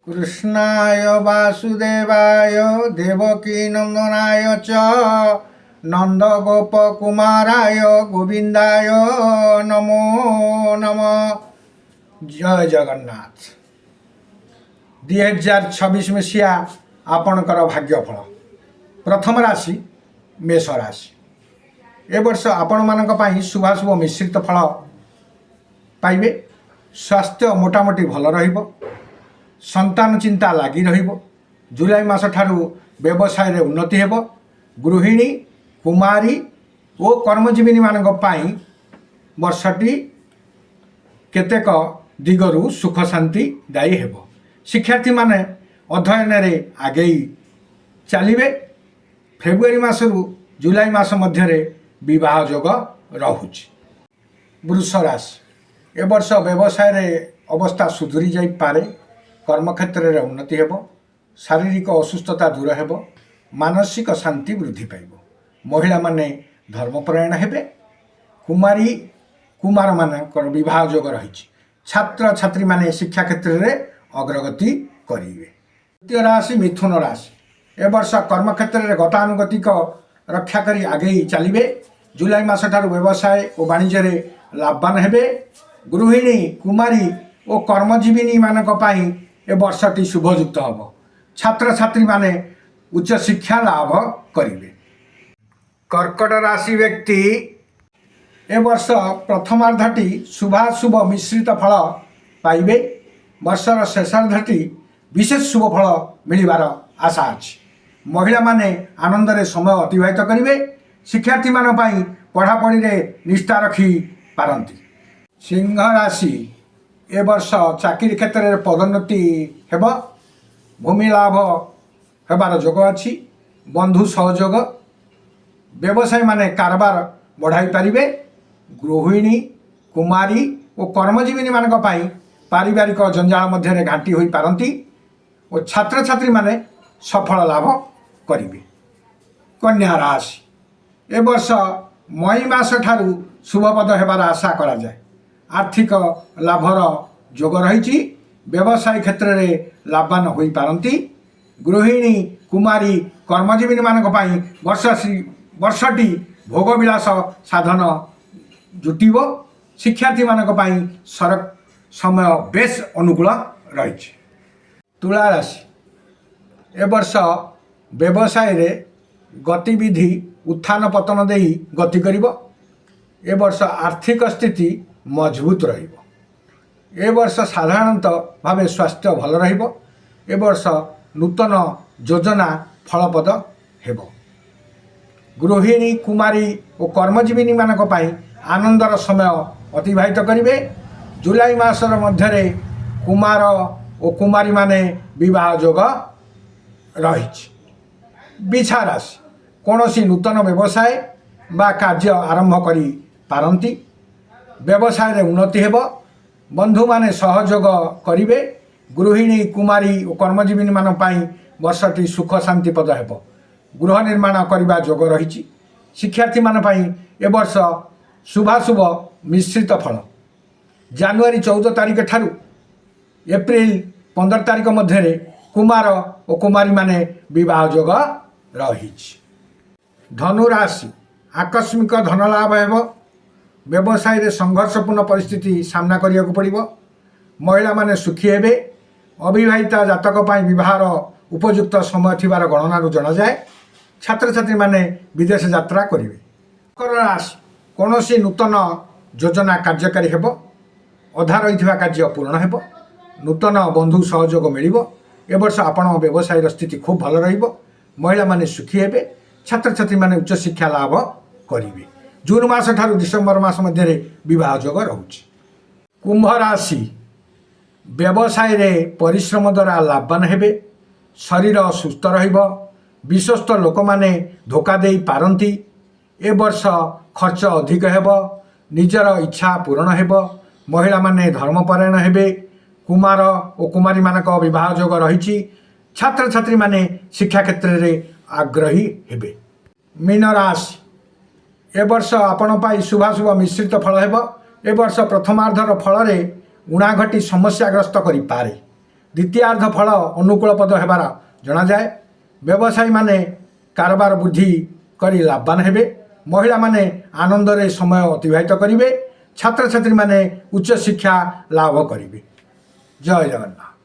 କୃଷ୍ଣାୟ ବାସୁଦେବାୟ ଦେବକୀ ନନ୍ଦନାୟ ଚ ନନ୍ଦ ଗୋପ କୁମାରାୟ ଗୋବିନ୍ଦାୟ ନମୋ ନମ। ଜୟ ଜଗନ୍ନାଥ। 2026 ମସିହା ଆପଣଙ୍କର ଭାଗ୍ୟଫଳ। ପ୍ରଥମ ରାଶି ମେଷ ରାଶି। ଏ ବର୍ଷ ଆପଣମାନଙ୍କ ପାଇଁ ଶୁଭାଶୁଭ ମିଶ୍ରିତ ଫଳ ପାଇବେ। ସ୍ୱାସ୍ଥ୍ୟ ମୋଟାମୋଟି ଭଲ ରହିବ। ସନ୍ତାନ ଚିନ୍ତା ଲାଗି ରହିବ। ଜୁଲାଇ ମାସ ଠାରୁ ବ୍ୟବସାୟରେ ଉନ୍ନତି ହେବ। ଗୃହିଣୀ, କୁମାରୀ ଓ କର୍ମଜୀବିନୀମାନଙ୍କ ପାଇଁ ବର୍ଷଟି କେତେକ ଦିଗରୁ ସୁଖ ଶାନ୍ତି ଦାୟୀ ହେବ। ଶିକ୍ଷାର୍ଥୀମାନେ ଅଧ୍ୟୟନରେ ଆଗେଇ ଚାଲିବେ। ଫେବୃଆରୀ ମାସରୁ ଜୁଲାଇ ମାସ ମଧ୍ୟରେ ବିବାହ ଯୋଗ ରହୁଛି। ବୃଷ ରାଶି। ଏ ବର୍ଷ ବ୍ୟବସାୟରେ ଅବସ୍ଥା ସୁଧୁରି ଯାଇପାରେ। କର୍ମକ୍ଷେତ୍ରରେ ଉନ୍ନତି ହେବ। ଶାରୀରିକ ଅସୁସ୍ଥତା ଦୂର ହେବ। ମାନସିକ ଶାନ୍ତି ବୃଦ୍ଧି ପାଇବ। ମହିଳାମାନେ ଧର୍ମପରାୟଣ ହେବେ। କୁମାରୀ କୁମାରମାନଙ୍କର ବିବାହ ଯୋଗ ରହିଛି। ଛାତ୍ରଛାତ୍ରୀମାନେ ଶିକ୍ଷା କ୍ଷେତ୍ରରେ ଅଗ୍ରଗତି କରିବେ। ତୃତୀୟ ରାଶି ମିଥୁନ ରାଶି। ଏ ବର୍ଷ କର୍ମକ୍ଷେତ୍ରରେ ଗତାନୁଗତିକ ରକ୍ଷା କରି ଆଗେଇ ଚାଲିବେ। ଜୁଲାଇ ମାସ ଠାରୁ ବ୍ୟବସାୟ ଓ ବାଣିଜ୍ୟରେ ଲାଭବାନ ହେବେ। ଗୃହିଣୀ, କୁମାରୀ ଓ କର୍ମଜୀବିନୀମାନଙ୍କ ପାଇଁ ଏ ବର୍ଷଟି ଶୁଭଯୁକ୍ତ ହେବ। ଛାତ୍ରଛାତ୍ରୀମାନେ ଉଚ୍ଚଶିକ୍ଷା ଲାଭ କରିବେ। କର୍କଟ ରାଶି ବ୍ୟକ୍ତି, ଏ ବର୍ଷ ପ୍ରଥମାର୍ଦ୍ଧଟି ଶୁଭାଶୁଭ ମିଶ୍ରିତ ଫଳ ପାଇବେ। ବର୍ଷର ଶେଷାର୍ଦ୍ଧଟି ବିଶେଷ ଶୁଭ ଫଳ ମିଳିବାର ଆଶା ଅଛି। ମହିଳାମାନେ ଆନନ୍ଦରେ ସମୟ ଅତିବାହିତ କରିବେ। ଶିକ୍ଷାର୍ଥୀମାନଙ୍କ ପାଇଁ ପଢ଼ାପଢ଼ିରେ ନିଷ୍ଠା ରଖିପାରନ୍ତି। ସିଂହ ରାଶି। ଏ ବର୍ଷ ଚାକିରି କ୍ଷେତ୍ରରେ ପଦୋନ୍ନତି ହେବ। ଭୂମି ଲାଭ ହେବାର ଯୋଗ ଅଛି। ବନ୍ଧୁ ସହଯୋଗ। ବ୍ୟବସାୟୀମାନେ କାରବାର ବଢ଼ାଇ ପାରିବେ। ଗୃହିଣୀ, କୁମାରୀ ଓ କର୍ମଜୀବିନୀମାନଙ୍କ ପାଇଁ ପାରିବାରିକ ଜଞ୍ଜାଳ ମଧ୍ୟରେ ଘାଣ୍ଟି ହୋଇପାରନ୍ତି ଓ ଛାତ୍ରଛାତ୍ରୀମାନେ ସଫଳ ଲାଭ କରିବେ। କନ୍ୟା ରାଶି। ଏ ବର୍ଷ ମଇ ମାସ ଠାରୁ ଶୁଭପଦ ହେବାର ଆଶା କରାଯାଏ। ଆର୍ଥିକ ଲାଭର ଯୋଗ ରହିଛି। ବ୍ୟବସାୟ କ୍ଷେତ୍ରରେ ଲାଭବାନ ହୋଇପାରନ୍ତି। ଗୃହିଣୀ, କୁମାରୀ, କର୍ମଜୀବିନୀମାନଙ୍କ ପାଇଁ ବର୍ଷଟି ଭୋଗବିଳାସ ସାଧନ ଜୁଟିବ। ଶିକ୍ଷାର୍ଥୀମାନଙ୍କ ପାଇଁ ସମୟ ବେଶ ଅନୁକୂଳ ରହିଛି। ତୁଳା ରାଶି। ଏ ବର୍ଷ ବ୍ୟବସାୟରେ ଗତିବିଧି ଉତ୍ଥାନ ପତନ ଦେଇ ଗତି କରିବ। ଏ ବର୍ଷ ଆର୍ଥିକ ସ୍ଥିତି ମଜବୁତ ରହିବ। ଏ ବର୍ଷ ସାଧାରଣତଃ ଭାବେ ସ୍ୱାସ୍ଥ୍ୟ ଭଲ ରହିବ। ଏ ବର୍ଷ ନୂତନ ଯୋଜନା ଫଳପ୍ରଦ ହେବ। ଗୃହିଣୀ, କୁମାରୀ ଓ କର୍ମଜୀବିନୀମାନଙ୍କ ପାଇଁ ଆନନ୍ଦର ସମୟ ଅତିବାହିତ କରିବେ। ଜୁଲାଇ ମାସର ମଧ୍ୟରେ କୁମାର ଓ କୁମାରୀମାନେ ବିବାହ ଯୋଗ ରହିଛି। ବିଛା ରାଶି। କୌଣସି ନୂତନ ବ୍ୟବସାୟ ବା କାର୍ଯ୍ୟ ଆରମ୍ଭ କରିପାରନ୍ତି। ବ୍ୟବସାୟରେ ଉନ୍ନତି ହେବ। ବନ୍ଧୁମାନେ ସହଯୋଗ କରିବେ। ଗୃହିଣୀ, କୁମାରୀ ଓ କର୍ମଜୀବିନୀମାନଙ୍କ ପାଇଁ ବର୍ଷଟି ସୁଖ ଶାନ୍ତିପଦ ହେବ। ଗୃହ ନିର୍ମାଣ କରିବା ଯୋଗ ରହିଛି। ଶିକ୍ଷାର୍ଥୀମାନଙ୍କ ପାଇଁ ଏ ବର୍ଷ ଶୁଭାଶୁଭ ମିଶ୍ରିତ ଫଳ। ଜାନୁଆରୀ 14 ତାରିଖ ଠାରୁ ଏପ୍ରିଲ 15 ତାରିଖ ମଧ୍ୟରେ କୁମାର ଓ କୁମାରୀମାନେ ବିବାହ ଯୋଗ ରହିଛି। ଧନୁରାଶି। ଆକସ୍ମିକ ଧନଲାଭ ହେବ। ବ୍ୟବସାୟରେ ସଂଘର୍ଷପୂର୍ଣ୍ଣ ପରିସ୍ଥିତି ସାମ୍ନା କରିବାକୁ ପଡ଼ିବ। ମହିଳାମାନେ ସୁଖୀ ହେବେ। ଅବିବାହିତା ଜାତକ ପାଇଁ ବିବାହର ଉପଯୁକ୍ତ ସମୟ ଥିବାର ଗଣନାରୁ ଜଣାଯାଏ। ଛାତ୍ରଛାତ୍ରୀମାନେ ବିଦେଶ ଯାତ୍ରା କରିବେ। ମକର ରାଶି। କୌଣସି ନୂତନ ଯୋଜନା କାର୍ଯ୍ୟକାରୀ ହେବ। ଅଧା ରହିଥିବା କାର୍ଯ୍ୟ ପୂରଣ ହେବ। ନୂତନ ବନ୍ଧୁ ସହଯୋଗ ମିଳିବ। ଏ ବର୍ଷ ଆପଣଙ୍କ ବ୍ୟବସାୟର ସ୍ଥିତି ଖୁବ୍ ଭଲ ରହିବ। ମହିଳାମାନେ ସୁଖୀ ହେବେ। ଛାତ୍ରଛାତ୍ରୀମାନେ ଉଚ୍ଚଶିକ୍ଷା ଲାଭ କରିବେ। ଜୁନ୍ ମାସ ଠାରୁ ଡିସେମ୍ବର ମାସ ମଧ୍ୟରେ ବିବାହ ଯୋଗ ରହୁଛି। କୁମ୍ଭ ରାଶି। ବ୍ୟବସାୟରେ ପରିଶ୍ରମ ଦ୍ୱାରା ଲାଭବାନ ହେବେ। ଶରୀର ସୁସ୍ଥ ରହିବ। ବିଶ୍ୱସ୍ତ ଲୋକମାନେ ଧୋକା ଦେଇପାରନ୍ତି। ଏ ବର୍ଷ ଖର୍ଚ୍ଚ ଅଧିକ ହେବ। ନିଜର ଇଚ୍ଛା ପୂରଣ ହେବ। ମହିଳାମାନେ ଧର୍ମପରାୟଣ ହେବେ। କୁମାର ଓ କୁମାରୀମାନଙ୍କ ବିବାହ ଯୋଗ ରହିଛି। ଛାତ୍ରଛାତ୍ରୀମାନେ ଶିକ୍ଷା କ୍ଷେତ୍ରରେ ଆଗ୍ରହୀ ହେବେ। ମୀନ ରାଶି। ଏ ବର୍ଷ ଆପଣ ପାଇଁ ଶୁଭାଶୁଭ ମିଶ୍ରିତ ଫଳ ହେବ। ଏ ବର୍ଷ ପ୍ରଥମାର୍ଦ୍ଧର ଫଳରେ ଉଣାଘଟି ସମସ୍ୟାଗ୍ରସ୍ତ କରିପାରେ। ଦ୍ୱିତୀୟାର୍ଦ୍ଧ ଫଳ ଅନୁକୂଳ ପଦ ହେବାର ଜଣାଯାଏ। ବ୍ୟବସାୟୀମାନେ କାରବାର ବୃଦ୍ଧି କରି ଲାଭବାନ ହେବେ। ମହିଳାମାନେ ଆନନ୍ଦରେ ସମୟ ଅତିବାହିତ କରିବେ। ଛାତ୍ରଛାତ୍ରୀମାନେ ଉଚ୍ଚଶିକ୍ଷା ଲାଭ କରିବେ। ଜୟ ଜଗନ୍ନାଥ।